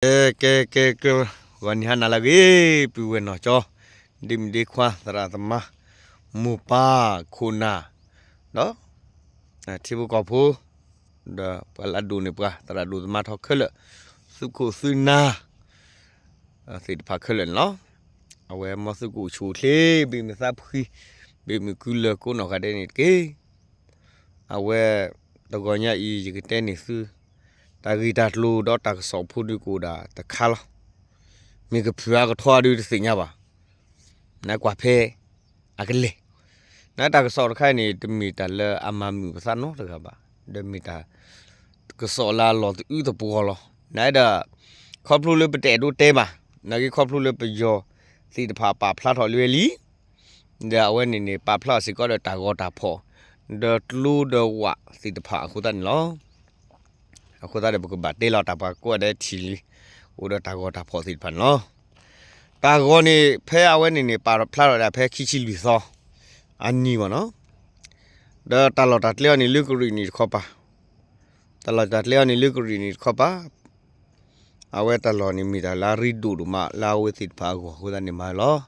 ကဲ ကဲ ကဲ ကဲ, ဂီၤနံၤဟါနၤလၢအဂ့ၤ ပုၢ်ဝဲၢ်နီၢ်ကၠီ, ဒ့မုၣ်ဒ့ခွါ သရၣ်သမါ, မိၢ်ပၢ်ခိၣ်နၢ်, ဒီး ထံဖိကီၢ်ဖိ, ဒီးပှၤလၢအဒိၣ်န့ၢ်ပှၤ သရၣ်ဒိၣ်သမါထီခဲလၢာ်, သုးခိၣ်သုးနၢ် သ့ၣ်တဖၣ်ခဲလၢာ်န့ၣ်လီၤ. အဝဲမ်သုကအိၣ်ဆူၣ်အိၣ်ချ့ ဘ့ၣ်မုၢ်သးဖှံ, ဘ့ၣ်မုၢ်ကုလၢၤကိးနီၢ်ဂၤဒဲးန့ၣ်တက့ၢ်. အဝဲ တဂီၤညါအံၤ ယကတဲန့ၢ်သု တၢ်ဂ့ၢ်တၢ်ကျိၤဒီးတၢ်ကစီၣ်ဖိဒုးကအိၣ်ဒၣ်တခါလီၤ. မ့ၢ်ကဖုးအကထီအဒုးတသ့ၣ်ညါဘၣ်. နကွၢ်ဖဲ အကလဲၤ, နတၢ်ကစီၣ်တခါအံၤန့ၣ် တမ့ၢ်တၢ်လၢအမၤမုာ်ပသးနီတဂၤဘၣ်, ဒီးမ့ၢ်တၢ် ကစီၣ်လၢအလီၤသအုးသပှီၤလီၤ. နအဲၣ်ဒိး ခီဖျိလၢပတအဲၣ်ဒိးတဲဘၣ်, နာ်က့ခီဖျိလၢပယီၤသ့ၣ်တဖၣ်ပာ်ဖျါထီၣ်လၢဝဲလံ, ဒီးအဝဲန့ၣ်န့ၣ် ပာ်ဖျါအီၤစ့ၢ်ကီးဒီးတၢ်ဂီၤတၢ်ဖီၣ်, ဒီးကျိဒီးဝးသ့ၣ်တဖၣ်အဃိသတးန့ၣ်လီၤ. အဃိသတးဒီး ပကဘၣ်တဲလီၤတၢ်ပှၤကိးဂၤဒဲးထံၣ်လံ, အိၣ်ဒီးတၢ်ဂီၤတၢ်ဖီၣ်သ့ၣ်တဖၣ်န့ၣ်လီၤ. တၢ်ဂီၤန့ၣ် ဖဲအဝဲန့ၣ်န့ၣ် ပာ်ဖျါထီၣ်ဝဲဒၣ်ဖဲခံဆံလွံၢ်သီ အနံၤမ့ၢ်နီၤ, ဒီးတၢ်လီၢ်တၢ်ကျဲအီၤန့ၣ် လၢကရံၣ်နံၣ်တခီပၤ, တၢ်လီၢ်တၢ်ကျဲအီၤန့ၣ် လၢကရံၣ်နံၣ်တခီပၤ, အဝဲတၢ်လီၢ်န့ၣ်မ့ၢ်တၢ်လၢအရ့ဒိၣ်ဒိၣ်မးလၢအဝဲသ့ၣ်တဖၣ်အဂီၢ်အဃိသတးန့ၣ်မးလီၤ.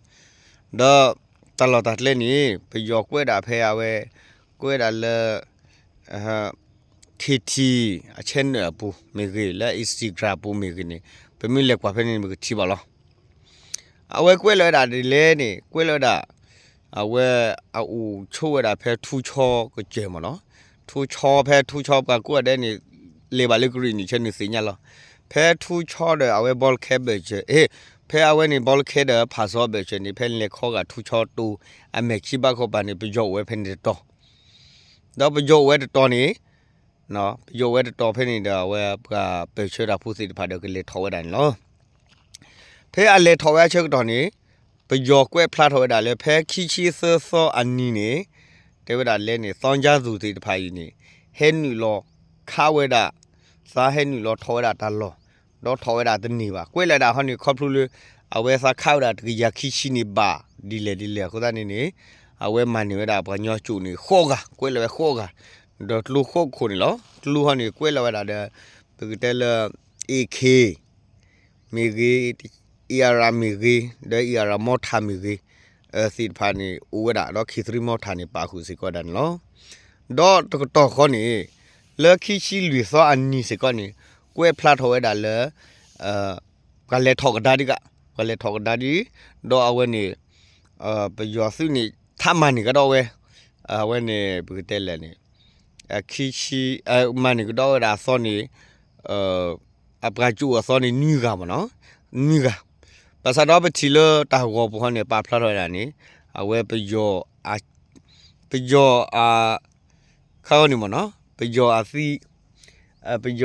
ဒီးတၢ်လီၢ်တၢ်ကျဲန့ၣ် ပယီၤကွဲးဒၣ်ဖဲအဝဲ ကွဲးဒၣ်လၢ KT အ channel အပူၤမ့ၢ်ဂ့ၤ လၢ Instagram အပူၤမ့ၢ်ဂ့ၤန့ၣ် ပမ့ၢ်လဲၤကွၢ်ဖဲန့ၣ် ပကထံၣ်ဘၣ်လီၤ. အဝဲကွဲးလီၤဝဲဒၣ်ဒ်လဲၣ်န့ၣ် ကွဲးလီၤဝဲဒၣ် အဝဲအအိၣ်ဆိးဝဲဒၣ်ဖဲထူဆီကစၢၢ်မ့ၢ်နီၤ, ထူဆီဖဲထူဆီပှၤကိးဂၤဒဲးန့ၣ် လဲၤဘၣ်လၢကရံၣ်နံၣ်ဆၢန့ၣ်သ့ၣ်ညါလီၤ. ဖဲထူဆီဒီးအဝဲဘီလခဲဘၢၣ်စၢၤ, ဖဲအဝဲန့ၣ် ဘီလခဲဒီးဖးစီဘၢၣ်စၢၤန့ၣ် ဖဲလဲၤခီဂာ်ထူဆီတိၤ အမဲာ်ခံဘၣ်ခီပၤန့ၣ် ပယီၤအိၣ်ဝဲဖဲန့ၣ်တတီၤ, ဒီးပယီၤအိၣ်ဝဲတတီၤန့ၣ် ပယီၤအိၣ်ဝဲတတီၤဖဲန့ၣ်ဒီး အဝဲပှၤပၢၢ်ဆၢတၢ်ဖိသ့ၣ်တဖၣ်ဒီးကလဲၤထီၣ်ဝဲဒၣ်န့ၣ်လီၤ. ဖဲအလဲၤထီၣ်ဝဲအဆၢကတီၢ်န့ၣ် ပယီၤကွဲးဖျါထီၣ်ဝဲဒၣ်လၢဖဲခံဆံသၢသီအနံၤန့ၣ် တဲဝဲဒၣ်လဲၣ်န့ၣ် သီကၠါသူၣ်သ့ၣ်တဖၣ်အံၤန့ၣ် ဟဲနုာ်လီၤခးဝဲဒၣ်, သးဟဲနုာ်လီၤထီၣ်ဝဲဒၣ်တၢ်လီၢ်, ဒီးထီၣ်ဝဲဒၣ်တန့ၢ်ဘၣ်. ကွဲးလီၤဝဲဒၣ်ဟီန့ၣ် ခီဖျိလၢ အဝဲသးခးဝဲဒၣ်တကယၤခံဆံန့ၣ်ဘၣ် ဒ်လဲၣ်ဒ်လဲၣ်အဃိသတးန့ၣ်န့ၣ် အဝဲမၤန့ၢ်ဝဲဒၣ်ပှၤကညီကၠိၣ်န့ၣ်ဃိးဂၤ, ကွဲးလီၤဝဲဃိးဂၤ, ဒီးကျိဃိးခိၣ်န့ၣ်လီၤ. ကျိဟီန့ၣ် ကွဲးလီၤဝဲဒၣ်ဒီး ပကတဲလၢ AK မ့ၢ်ဂ့ၤ, AR မ့ၢ်ဂ့ၤ, ဒီး AR မီထၢ်မ့ၢ်ဂ့ၤ, သ့ၣ်တဖၣ်န့ၣ် အိၣ်ဝဲဒၣ်ဒီး ခ့ၣ်သရံမီထၢ်န့ၣ် ပာ်ဃုာ်စ့ၢ်ကီးဒၣ်န့ၣ်လီၤ. ဒီးတကတီၢ်ဃီန့ၣ် လၢခံဆံလွံၢ်သီအနံၤစ့ၢ်ကီးန့ၣ် ကွဲးဖျါထီၣ်ဝဲဒၣ်လၢ ပှၤလဲၤထီၣ်ကဒါဒ်ဂၤ, ပှၤလဲၤထီၣ်ကဒါဒ်, ဒီးအဝဲန့ၣ် ပယီၤသုးန့ၣ် ထးမၤန့ၢ်ကဒီးဝဲ, အဝဲန့ၣ် ပကတဲလဲၣ်န့ၣ် ခံဆံ, မၤန့ၢ်ကဒီးဝဲဒၣ်အသီန့ၣ် အပှၤကၠိၣ်အသီန့ၣ် နွံဂၤမ့ၢ်နီၤ, နွံဂၤ. ဘၣ်ဆၣ်ဒီးပထံၣ်လၢတၢ်ဂီၤပူၤဟီန့ၣ် ပာ်ဖျါထီၣ်ဝဲဒၣ်န့ၣ် အဝဲပယီၤ, ပယီၤအ ခါဂီၤန့ၣ်မ့ၢ်နီၤ ပယီၤအသံ, ပ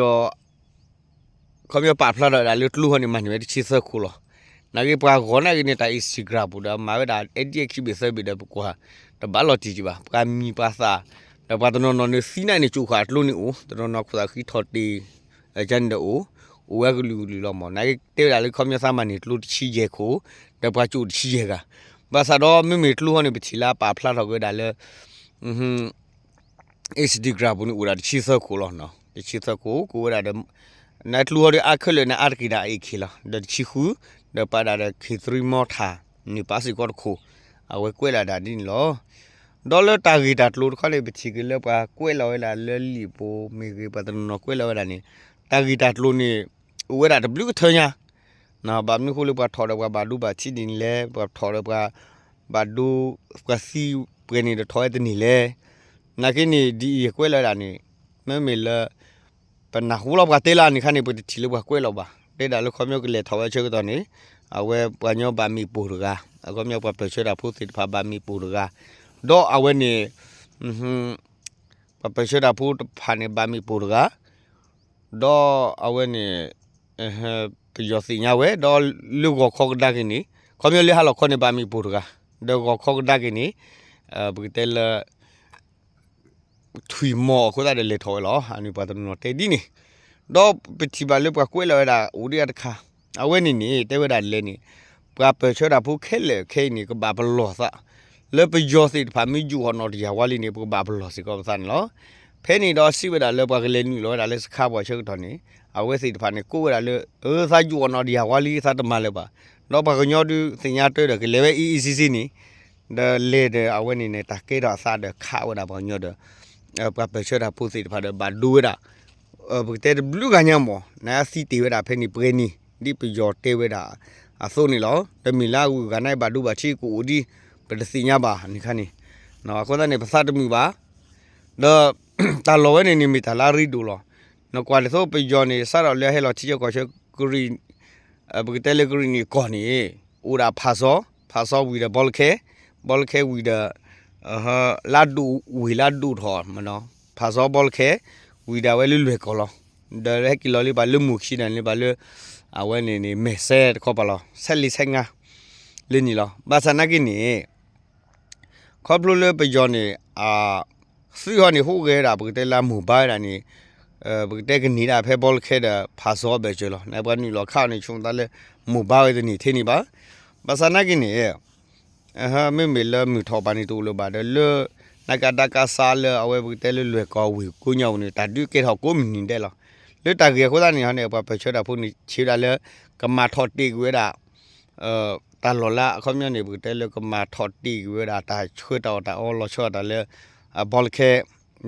ယီၤ ခီပညီပာ်ဖျါထီၣ်ဝဲဒၣ်လၢကျိဟီန့ၣ် မၤန့ၢ်ဝဲတဆံသၢခိၣ်လီၤ. နာ်က့ပှၤဂီၤနာ်က့န့ၣ် တၢ် Instagram ပူၤဒီး မၤဝဲဒၣ်အဲဒံၣ်ခံဘ့ၣ်သၢဘ့ၣ်ဒီး ပကွၢ်တဘၣ်လီၤတံၢ်တံၢ်ဘၣ်. ပှၤမံၤပှၤသၣ် ဒီးပှၤတနီၤနီၤန့ၣ်သံနာ်က့န့ၣ် ကၠိၣ်ဃာ်ကျိန့ၣ်အိၣ်, တနီၤနီၤခိၣ်သၣ်ဃံထီၣ်တ့ၢ် ကန့ၣ်ဒီးအိၣ်, အိၣ်ဝဲကလုာ်ကလုာ်လီၤမ့ၢ်. နာ်က့တဲဝဲဒၣ်လၢခီပညီသးမၤန့ၢ်ကျိတဆံယဲၢ်ခိၣ်, ဒီးပှၤကၠိၣ်တဆံယဲၢ်ဂၤ. ဘၣ်ဆၣ်ဒီးမ့မ့ၢ်ကျိဟီန့ၣ် ပထံၣ်လၢအပာ်ဖျါထီၣ်က့ၤဝဲဒၣ်လၢ Instagram ပူၤန့ၣ်အိၣ်ဒၣ်တဆံသၢခိၣ်လီၤ. တဆံသၢခိၣ် ကိးဝဲဒၣ်ဒီး နကျိဟီဒီးအါခဲလၢာ်န့ၣ် အါတက့ၢ်ဒၣ် AK လီၤ. ဒီးတဆံဃု ဒီးပာ်ဒၣ်ဒီး ခ့ၣ်သရံမီထၢ်န့ၣ် ပာ်စ့ၢ်ကီးတခိၣ်, အဝဲကွဲးလီၤဒၣ်ဒ်န့ၣ်လီၤ. ဒီးလၢတၢ်ဂ့ၢ်တၢ်ကျိၤတခီန့ၣ် ပထံၣ်က့ၤလၢပှၤကွဲးလီၤဝဲဒၣ်လၢလံာ်ပူၤမ့ၢ်ဂ့ၤ ပှၤတနီၤနီၤကွဲးလီၤဝဲဒၣ်န့ၣ် တၢ်ဂ့ၢ်တၢ်ကျိၤန့ၣ် အိၣ်ဝဲဒၣ်တဘျုးကထၢညါ ဘၣ်မနုၤအဃိလၢပှၤထီၣ်ဒီးပှၤဘၣ်ဒိဘၣ်ထံးဒ်န့ၣ်လဲၣ်, ပှၤထီၣ်ဒီးပှၤဘၣ်ဒိ ပှၤသံပှဲၤန့ၣ်ဒီးထီၣ်ဝဲတန့ၢ်လဲၣ်. နာ်က့န့ၣ် ဒ်အံၤကွဲးလီၤဝဲဒၣ်န့ၣ် မ့မ့ၢ်လၢ ပနၢ်ဟူလီၤပှၤတဲလၢအန့ၣ်ခါန့ၣ် ပတထံၣ်လၢပှၤကွဲးလီၤဘၣ်. တဲဒၣ်လၢခီပညီကလဲၤထီၣ်ဝဲဆၢကတီၢ်န့ၣ် အဝဲပှၤကညီဘၣ်မ့ၢ်ပိၢ်တဂၤ, အခီပညီပှၤပၢၢ်ဆၢတၢ်ဖိသ့ၣ်တဖၣ်ဘၣ်မ့ၢ်ပိၢ်တဂၤ, ဒီးအဝဲန့ၣ် ပှၤပၢၢ်ဆၢတၢ်ဖိတဖၣ်န့ၣ် ဘၣ်မ့ၢ်ပိၢ်တဂၤ, ဒီးအဝဲန့ၣ် ပယီၤသ့ၣ်ညါဝဲ, ဒီးလၢဂီၤခီကဒါက့ၤန့ၣ် ခီပညီလၢဟါလီၤခီန့ၣ် ဘၣ်မ့ၢ်ပိၢ်တဂၤ, ဒီးဂီၤခီကဒါက့ၤန့ၣ် ပကတဲလၢ ထွံၣ်မီၢ်အဃိသတးဒီးလဲၤထီၣ်ဝဲလီၤ. အန့ၣ်ပှၤတနီၤနီၤတဲဒ်န့ၣ်, ဒီးပထံၣ်ဘၣ်လၢပှၤကွဲးလီၤဝဲဒၣ်အိၣ်ဒံးအါတခါ, အဝဲန့ၣ်န့ၣ် တဲဝဲဒၣ်လဲၣ်န့ၣ် ပှၤပၢၢ်ဆၢတၢ်ဖိခဲလၢာ်ခဲအံၤန့ၣ် ကဘၣ်ပလီၢ်သး လၢပယီၤသ့ၣ်တဖၣ်မ့ၢ်ယူာ်အီၤနီၣ်တယၢ်ဝါလံန့ၣ် ပကဘၣ်ပလီၢ်စ့ၢ်ကီးပသးန့ၣ်လီၤ. ဖဲန့ၣ်ဒီးစံးဝဲဒၣ်လၢပှၤကလဲၤနုာ်လီၤဝဲဒၣ်လၢစခါပူၤအဆၢကတီၢ်န့ၣ် အဝဲသ့ၣ်တဖၣ်န့ၣ် ကိးဝဲဒၣ်လၢ အၢ သးယိၣ်အီၤနီၢ်ဒံးယၤဝါလံ သးတမၤလၢၤဘၣ်. ဒီးပှၤကညီဒုးသ့ၣ်ညါတၢ်ဒီး ကလဲၤဝဲအံၤအံၤစံစ့န့ၣ် ဒီးလဲၤဒီးအဝဲန့ၣ်န့ၣ် တၢ်ကဲထီၣ်အသးဒီးခးဝဲဒၣ်ပှၤကညီဒီး ပှၤပၢၢ်ဆၢတၢ်ဖိသ့ၣ်တဖၣ်ဒီး ဘၣ်ဒိဝဲဒၣ် ပကတဲတဘျုးဂၤညါမး နသံတ့ၢ်ဝဲဒၣ်ဖဲန့ၣ်ပှဲၤနံၤ ဒ်ပယီၤတဲဝဲဒၣ်အသိးန့ၣ်လီၤ. ဒီးမ့ၢ်လၢအဂုၤအဂၤန့ၣ် ဘၣ်ဒိဘၣ်ထံးကအိၣ်ဒံး ပတသ့ၣ်ညါဘၣ်န့ၣ်ခါန့ၣ် အဃိသတးန့ၣ် ပသးတမုာ်ဘၣ်. ဒီး တၢ်လီၢ်ဝဲန့ၣ်န့ၣ် မ့ၢ်တၢ်လၢအရ့ဒိၣ်လီၤ. နကွၢ်ဒ်သိးပယီၤန့ၣ် စးထီၣ်လၢဟဲလီၤထံဆၢကီၢ်ဆၢ ကရံၣ် ပကတဲလၢကရံၣ်နံၣ်ကီၢ်န့ၣ် အိၣ်ဒၣ်ဖးစီ, ဖးစီဝံၤဒီးဘီလခဲ, ဘီလခဲဝံၤဒီး လၢဒိၣ်ဝ့ၢ်လၢဒိၣ်ထီၣ် ဖးစီဘီလခဲ ဝံၤဒီးအဝဲလၢလွဲၢ်ကီၢ်လီၤ. ဒီးဟဲက့ၤလီၤလၢပှၤလၢမိၢ်ခံဒီးန့ၣ် ပှၤလၢ အဝဲန့ၣ်န့ၣ် မဲာ်စဲတခီပၤလီၤ ဆဲးလံဆဲးငါ လၢန့ၣ်လီၤ. ဘၣ်ဆၣ်နာ်က့န့ၣ် ခီဖျိလၢပယီၤန့ၣ် အ သုးဟီန့ၣ် ဟူးဂဲၤဒၣ် ပကတဲလၢမိၢ်ဘါဝဲဒၣ်န့ၣ် ပကတဲကန့ၢ်ဒၣ်ဖဲဘီလခဲဒီးဖးစီဘၢၣ်စၢၤလီၤ. နပှၤနုာ်လီၤခးအီၤန့ၣ် ဆိမိၣ်သးလၢ မိၢ်ဘါဝဲတန့ၢ်ထဲန့ၣ်ဘၣ်. ဘၣ်ဆၣ်နာ်က့န့ၣ် မ့မ့ၢ်လၢမုၢ်ထီၣ်ဘၣ်န့ၣ်တအိၣ်လၢၤဘၣ်ဒီးလၢ နကဒကစလၢအဝဲပကတဲလၢလွဲၢ်ကီၢ်ဝ့ၢ်ကိးညါပူၤန့ၣ် တၢ်ဒုးကဲထီၣ်ကိးမုၢ်နံၤဒဲးလီၤ. လၢတၢ်ဂ့ၢ်အဃိသတးန့ၣ်ဟီန့ၣ် ပှၤပၢၢ်ဆၢတၢ်ဖိန့ၣ် ဆံးဝဲဒၣ်လၢ ကမၤထီၣ်တ့ၢ်ကွံာ်ဝဲဒၣ် တၢ်လီၢ်လၢအခီပညီန့ၣ် ပကတဲလၢကမၤထီၣ်တ့ၢ်ကွံာ်ဝဲဒၣ် တၢ်ဆှၢတၢ်အီၣ်တၢ်အီလီၤဆီဒၣ်တၢ်လၢ ဘီလခဲ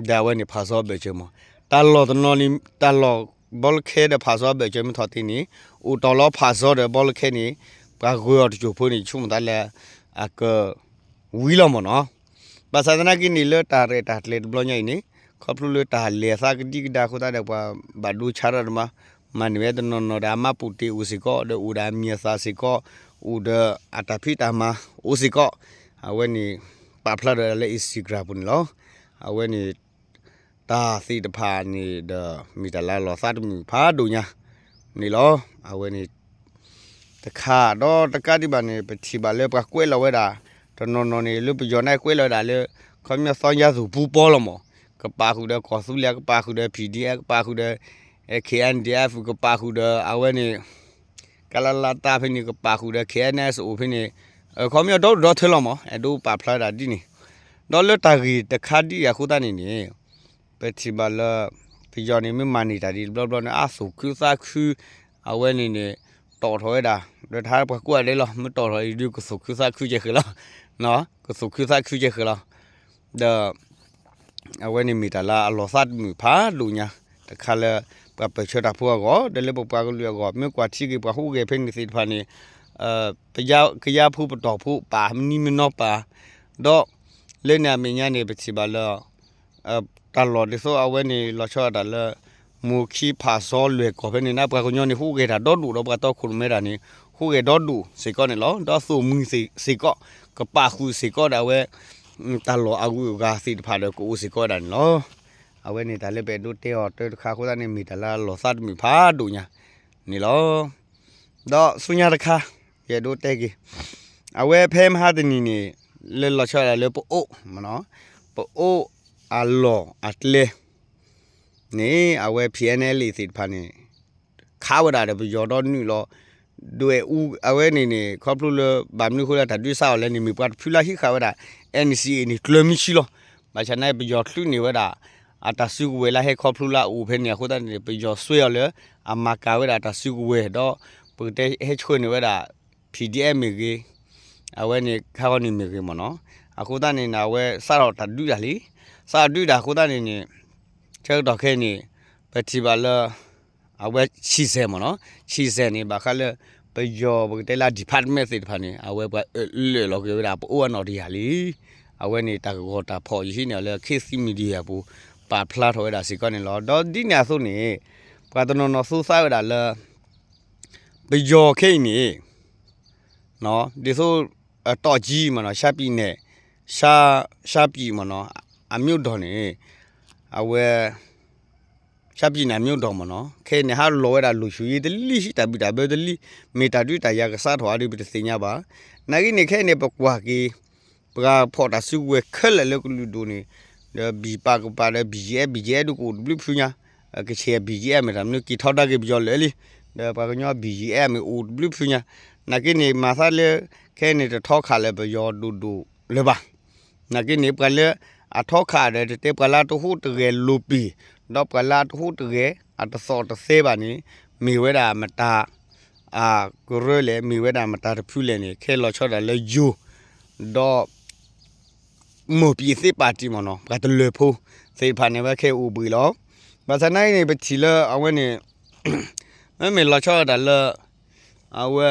ဒီးအဝဲန့ၣ်ဖးစီဘၢၣ်စၢၤမး. တၢ်လီၢ်တနီၤန့ၣ် တၢ်လီၢ်ဘီလခဲဒီးဖးစီဘၢၣ်စၢၤမ့ၢ်ထီၣ်တ့ၢ်န့ၣ် အိၣ်တီၢ်လီၤဖးစီဒီးဘီလခဲန့ၣ် ပှၤဂၢၤအီၤတစိၢ်ဖိန့ၣ် ဆိမိၣ်သးလၢ အက ဝံၤလီၤမးနီၤ. ဘၣ်ဆၣ်သနာ်က့န့ၣ် လၢတၢ်ရဲၣ်တၢ်ကျဲၤတဘျီညါအံၤန့ၣ် ခီဖျိလၢတၢ်လဲၤအသးကဒံကဒါအဃိသတးဒီး ပှၤဘၣ်ဒိဆါတၢ်တမး မၤန့ၢ်ဝဲတနီၤနီၤဒီး အမါပူၤတ့ၢ်အိၣ်စ့ၢ်ကီး ဒီးအိၣ်ဒီးအမံၤအသၣ်စ့ၢ်ကီး အိၣ်ဒီးအတၢ်ဖံးတၢ်မၤအိၣ်စ့ၢ်ကီး အဝဲန့ၣ် ပာ်ဖျါထီၣ်ဝဲဒၣ်လၢ Instagram ပူၤန့ၣ်လီၤ. အဝဲန့ၣ် တၢ်သ့ၣ်တဖၣ်န့ၣ်ဒီး မ့ၢ်တၢ်လၢအလီၤသးတမုာ်ဖးဒိၣ်ညါန့ၣ်လီၤ. အဝဲန့ၣ် တခါဒီးတကးဒံးဘၣ်န့ၣ် ပထံၣ်ဘၣ်လၢပှၤကွဲးလီၤဝဲဒၣ် တနီၤနီၤန့ၣ် လၢပယီၤန့ၣ်ကွဲးလီၤဝဲဒၣ်လၢ ခီပညီသီညါသူၣ်ပူၤပီလီၤမး ကပာ်ဃုာ်ဒီးကီၢ်သူလ့ၤ ကပာ်ဃုာ်ဒီး P D F ကပာ်ဃုာ်ဒီး K N D F ကပာ်ဃုာ်ဒီး အဝဲန့ၣ် ကလလတၢ်ဖဲန့ၣ် ကပာ်ဃုာ်ဒီး K N S O ဖဲန့ၣ် ခီပညီဒီဒူၣ်ဒီထၢလီၤမး အဲၣ်ဒိးပာ်ဖျါဝဲဒၣ်ဒ်န့ၣ် ဒီးလၢတၢ်ဂ့ၢ်တခါဒ်အံၤအဃိသတးန့ၣ်န့ၣ် ပထံၣ်ဘၣ်လၢ ပယီၤန့ၣ်မ့ၢ်မၤန့ၢ်တၢ်ဒ်တဘျီဘျီန့ၣ် အသူၣ်ခုသးခု အဝဲန့ၣ်န့ၣ် တီၣ်ထီၣ်ဝဲဒၣ် ဒီးတၢ်ပှၤကိးဂၤဒဲးလီၤ မ့ၢ်တီၣ်ထီၣ်အံၤဒုး ကသူၣ်ခုသးခုကဲဃဲၤလီၤ ကသူၣ်ခုသးခုကဲဃဲၤလီၤ ဒီး အဝဲန့ၣ်မ့ၢ်တၢ်လၢအလီၤသးတမုာ်ဖးဒိၣ်ညါ တခါလၢ ပှၤပၢၢ်ဆၢတၢ်ဖိအဂီၢ် ဒီးလၢပပှၤကလုာ်အဂီၢ် မ့ၢ်ကွၢ်ထံက့ၤပှၤဟူးဂဲၤဖဲန့ၣ်သ့ၣ်တဖၣ်န့ၣ် ကယါဖိပတီၢ်ဖိပာ်မနုၤမနီၤပာ် ဒီး လၢန့ၣ်အမဲာ်ညါန့ၣ် ပထံၣ်ဘၣ်လၢ တၢ်လီၢ်ဒ်သိးအဝဲန့ၣ် လီၤဆီဒၣ်တၢ်လၢ မိၢ်ခံဖးစီလွဲၢ်ကီၢ်ဖဲန့ၣ် နပှၤကညီန့ၣ် ဟူးဂဲၤတၢ်ဒီဒူၣ်ဒီးပှၤတီခိၣ်ရိၣ်မဲတၢ်န့ၣ် ဟူးဂဲၤဒီဒူၣ်စ့ၢ်ကီးန့ၣ်လီၤ. ဒီးသိၣ်မှံၤစ့ၢ်ကီး ကပာ်ဃုာ်စ့ၢ်ကီးဒၣ်ဝဲ တၢ်လီၢ်အဂုၤအဂၤသ့ၣ်တဖၣ်ဒီးကအိၣ်စ့ၢ်ကီးဝဲဒၣ်န့ၣ်လီၤ. အဝဲန့ၣ်တၢ်လၢပအဲၣ်ဒိးတဲအီၤတၢ်တခါအဃိသတးန့ၣ် မ့ၢ်တၢ်လၢအလီၤသးတမုာ်ဖးဒိၣ်ညါန့ၣ်လီၤ. ဒီးဆူညါတခါ ယအဲၣ်ဒိးတဲက့ၤ အဝဲဖဲမဟါတနံၤန့ၣ် လၢလီၤဆီဒၣ်လၢပအိၣ် ပအိၣ်အလီၢ်အကျဲ န့ၣ် အဝဲ P N L A သ့ၣ်တဖၣ်န့ၣ် ခးဝဲဒၣ်ဒီးပယီၤဒီးနုာ်လီၤ ဒွဲၣ်အူ အဝဲန့ၣ်န့ၣ် ခီဖျိလၢဘၣ်မနုၤအဃိလၢတၢ်ဒုးစးအီၤလဲၣ်န့ၣ် မ့ၢ်ပှၤတဖုလၢဟံးဃာ်ဝဲဒၣ် N C A န့ၣ် ကျၢၤမံဆံလီၤ. ဘၣ်ဆၣ်န့ၣ် ပယီၤချုးန့ၢ်ဝဲဒၣ် အတၢ်စုကဝဲၤလၢဟဲခီဖျိလၢအအိၣ်ဖဲန့ၣ်အဃိသတးန့ၣ် ပယီၤစွဲအီၤလၢ အမၤကၤဝဲဒၣ်တၢ်စုကဝဲၤဒီး ပကတဲဟဲဆှၢန့ၢ်ဝဲဒၣ် P D F မ့ၢ်ဂ့ၤ အဝဲန့ၣ်ခါဂီၤန့ၣ်မ့ၢ်ဂ့ၤမ့ၢ်နီၤ အဃိသတးန့ၣ် အဝဲစးထီၣ်တၢ်ဒုးတၢ်လံ စးထီၣ်ဒုးတၢ်အဃိသတးန့ၣ်န့ၣ် ဆၢကတီၢ်ခဲအံၤန့ၣ် ပထံၣ်ဘၣ်လၢ အဝဲဆံၣ်စဲးမ့ၢ်နီၤ ဆံၣ်စဲးန့ၣ် ဘၣ်ဃးလၢ ပယီၤပကတဲလၢ department သ့ၣ်တဖၣ်န့ၣ် အဝဲပှၤအၢၣ်လၢာ်လီၤက့ၤဝဲဒၣ် ပအိၣ်အနီၢ်တယၢ်လံ အဝဲန့ၣ်တၢ်ကဂီၤတၢ်ဖီၣ်ယဟံးန့ၢ်အီၤလၢ ခေတ်သစ် Media အပူၤ ပာ်ဖျါထီၣ်ဝဲဒၣ်စ့ၢ်ကီးန့ၣ်လီၤ. ဒီးဒ်န့ၣ်အသိးန့ၣ် ပှၤတနီၤနီၤသိသးဝဲဒၣ်လၢ ပယီၤခဲအံၤန့ၣ် ဒ်သိး အတီၢ်ကံမ့ၢ်နီၤ ရှမ်းပြည်နယ် ရှမ်း ရှမ်းပြည်မ့ၢ်နီၤ အမျိုးတော်န့ၣ် အဝဲ ရှမ်းပြည်နယ်အမျိုးတော်မ့ၢ်နီၤ ခဲအံၤန့ၣ် ဟးလီၤဝဲဒၣ် လူ့အခွင့်အရေး တလံၢ် တၢ်ဘံၣ်တၢ်ဘၢတလံၢ် မ့ၢ်တၢ်ဒုးတၢ်ယၤကစးထီၣ်အါဒုး ပတသ့ၣ်ညါဘၣ်. နာ်က့န့ၣ် ခဲအံၤန့ၣ် ပကွၢ်က့ၤ ပှၤဖီၣ်တၢ်စုကဝဲၤခဲလၢာ်လၢကလုာ်ဒူၣ်န့ၣ် ဒီးဘံၣ်ပာ်ကပာ်ဒီး ဘီၣ်ယံၣ်အဲၣ် ဘီၣ်ယံၣ်အဲၣ် ဒုးကအိၣ်တဘျုးဖုညါ ကချ့ၣ် ဘီၣ်ယံၣ်အဲၣ် မ့ၢ်တၢ်မနုၤက့ၤထီဒါက့ၤပယီၤလၢာ်လံ ဒီးပှၤကညီ ဘီၣ်ယံၣ်အဲၣ် မ့ၢ်အိၣ်တဘျုးဖုညါ နာ်က့န့ၣ် မၤသးလၢ ခဲအံၤန့ၣ် တထီခးလၢပယီၤဒိၣ်ဒိၣ်လၢၤဘၣ်. နာ်က့န့ၣ် ပှၤလၢအထီခးဒီး တတဲပှၤလၢအတဟူးတဂဲၤလိာ်ပံာ် ဒီးပှၤလၢအတဟူးတဂဲၤ အတသီၣ်တသဲဘၣ်န့ၣ် မ့ၢ်ဝဲဒၣ်မတၤ အကရၢလဲၣ် မ့ၢ်ဝဲဒၣ်မတၤတဖုလဲၣ်န့ၣ် ခဲလီၤဆီဒၣ်တၢ်လၢယိၤ ဒီး မိၢ်ပံၤသ့ၣ်ပာ်တံၢ်မ့ၢ်နီၤ ပှၤတလၢၤဖိသ့ၣ်တဖၣ်န့ၣ် ဝဲခဲအံၤအိၣ်ဘှံးလီၤ. ဘၣ်ဆၣ်နာ်က့န့ၣ် ပထံၣ်လၢအဝဲန့ၣ် မ့မ့ၢ်လီၤဆီဒၣ်တၢ်လၢ အဝဲ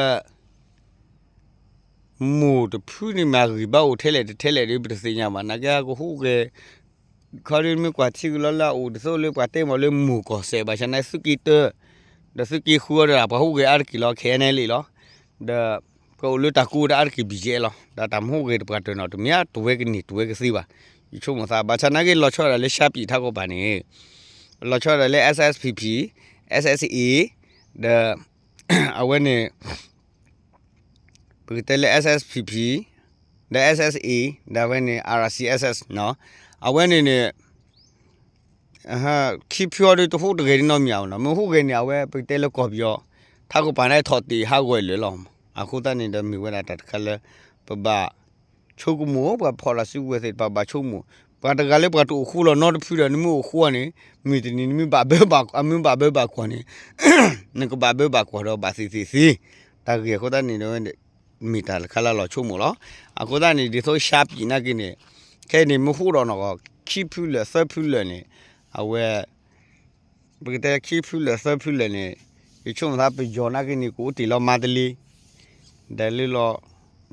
မိၢ်တဖုန့ၣ်မ့ၢ်အဂံၢ်ဘါအိၣ်ထဲလဲၣ်တထဲလဲၣ်ဒီး ပတသ့ၣ်ညါဘၣ် နာ်က့ကဟူးဂဲၤ ခီဒ်မ့ၢ်ကွၢ်ထံကလီလၢအအိၣ်ဒ်သိးလၢပှၤတဲမ့ၢ်လၢမိၢ်ကီၢ်စဲၣ် ဘၣ်ဆၣ်နာ်က့သုးက့တၢ ဒီးသုးက့ဃုအီၤဒီးပှၤဟူးဂဲၤအါတက့ၢ်လီၤ ခဲအံၤန့ၣ်လံလီၤ. ဒီး ပအိၣ်လၢတၢ်ကူတၢ်အါတက့ၢ်ဘံၣ်ယဲလီၤ ဒီးတၢ်မ့ၢ်ဟူးဂဲၤတပှၤတၢၢ်နီၤ တမ့ၢ်တဝဲကန့ၢ်တဝဲကသ့ဘၣ် ယဆိကမိၣ်သး ဘၣ်ဆၣ်နာ်က့လီၤဆီဒၣ်လၢ ရှမ်းပြည် ထးကီၢ်ပၤန့ၣ် လီၤဆီဒၣ်လၢ SSPP SSA ဒီး အဝဲန့ၣ် ပကတဲလၢ SSPP ဒီး SSA ဒီးအဝဲန့ၣ် RCSS နီၤ အဝဲန့ၣ်န့ၣ် ခံဖုအီၤဒီးတဟူးတဂဲၤဒ်နီတမံၤအါနီၤ မ့ၢ်ဟူးဂဲၤန့ၣ် အဝဲပကတဲလၢကီၢ်ပယီၤ ထးကီၢ်ပၤန့ၣ်ထီၣ်တ့ၢ်ဟးဂီၤလၢာ်လီၤ. အဃိသတးန့ၣ်ဒီးမ့ၢ်ဝဲဒၣ်တၢ်တခါလၢ ပဘၣ် ဆိကမိၣ် ပှၤဖီၣ်တၢ်စုကဝဲၤသ့ၣ်တဖၣ်ဘၣ်ဆိကမိၣ် ပှၤတဂၤလၢပှၤတအိၣ်ဃူလီၤနီတဖုဒီး နမ့ၢ်အိၣ်ဃူအီၤန့ၣ် မုၢ်တနံၤနမ့ၢ်ဘၣ်ဘၢဘၣ် အမ့ၢ်ဘၣ်ဘၢဘၣ်ကွီၢ်န့ၣ် နကဘၣ်ဘၢဘၣ်ကွီၢ်ဒီးဘၣ်သ့ၣ်သ့ၣ်သ့ တၢ်ဂ့ၢ်အဃိသတးန့ၣ်ဒီး မ့ၢ်တၢ်တခါလၢလီၤဆိကမိၣ်လီၤ. အဃိသတးန့ၣ် ဒ်သိး ရှမ်းပြည် နာ်က့န့ၣ် ခဲအံၤန့ၣ် မ့ၢ်ဟူးဒီးနီၢ်ဂီၢ် ခံဖုလၢာ်သၢဖုလၢာ်န့ၣ် အဝဲ ပကတဲခံဖုလၢာ်သၢဖုလၢာ်န့ၣ် ယဆိကမိၣ်သးပယီၤနာ်က့န့ၣ် ကအိၣ်တ့ၢ်လီၤမါတလ့ ဒီးလၢလီၤ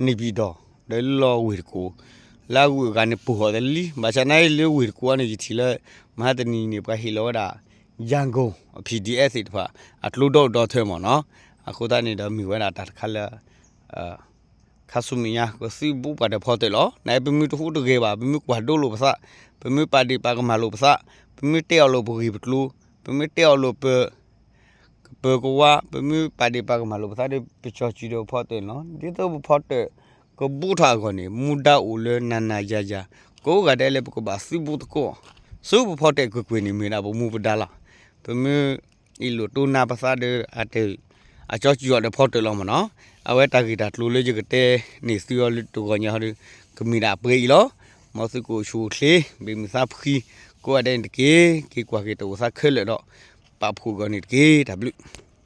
န့ၣ်ပံၤဒီး ဒီးလၢလီၤဝ့ၢ်တကိး လၢအဂုၤအဂၤန့ၣ်ပိၢ်ထီၣ်တလံ ဘၣ်ဆၣ်နာ်က့လၢဝ့ၢ်တကိးန့ၣ် ယထံၣ်လၢ မဟါတနံၤန့ၣ် ပှၤဟ့ၣ်လီၤဝဲဒၣ် ရန်ကုန် PDF သ့ၣ်တဖၣ် အကျိဒီဒီထၢမ့ၢ်နီၤ အဃိသတးန့ၣ်ဒီးမ့ၢ်ဝဲဒၣ်တၢ်တခါလၢ ခါဆူမဲာ်ညါ ကသုးဘူးပှၤဒီးဖီတၢၣ်လီၤ. နာ်က့ပမ့ၢ်တဟူးတဂဲၤဘၣ် ပမ့ၢ်ကွၢ်ဒိလိာ်ပသး ပမ့ၢ်ပာ်ဒ့ၣ်ပာ်ကမၣ်လိာ်ပသး ပမ့ၢ်တဲအီၤလိာ်ပဂ့ၢ်ပကျိၤ ပမ့ၢ်တဲအီၤလိာ်ပ ကပၢၤကဝါ ပမ့ၢ်ပာ်ဒ့ၣ်ပာ်ကမၣ်လိာ်ပသးဒီး ပကၠီၤစံၣ်ဒီးပဖီတၢၣ်န့ၣ်လီၤ. ဒ်သိးပဖီတၢၣ် ကဘူးထီၣ်အဂီၢ်န့ၣ် မူဒါအိၣ်လၢနၤနၤယၤယၤ ကိးဂၤဒဲးလၢပကဘၣ်သုးဘူးသကိး ဆူပဖီတၢၣ်ကွ့ၢ်ကွ့ၢ်န့ၣ် မ့ၢ်ဒၣ်ပမူပဒါလီၤ. ပမ့ၢ်အ့ၣ်လိာ်တိၢ်နါပသးဒီး အတၢၣ် အကၠီၤစံၣ်အီၤဒီးဖီတၢၣ်လီၤမ့ၢ်နီၤ. အဝဲတၢ်ဂ့ၢ်တၢ်ကျိၤလၢယကတဲန့ၢ်သုအီၤလၢတဂီၤညါဟီဒီး ကမ့ၢ်ဒၣ်အပှဲၤအံၤလီၤ. မ်သုကအိၣ်ဆူၣ်အိၣ်ချ့ ဘၣ်မုာ်သးဖှံ ကိးဂၤဒဲးန့ၣ်တက့ၢ်. က့ၤကွၢ်က့ၤတၢ်အိၣ်သးခဲလၢာ်ဒီး ပာ်ဖှိၣ်ကီးန့ၣ်တက့ၢ်. တၢ်ဘျုး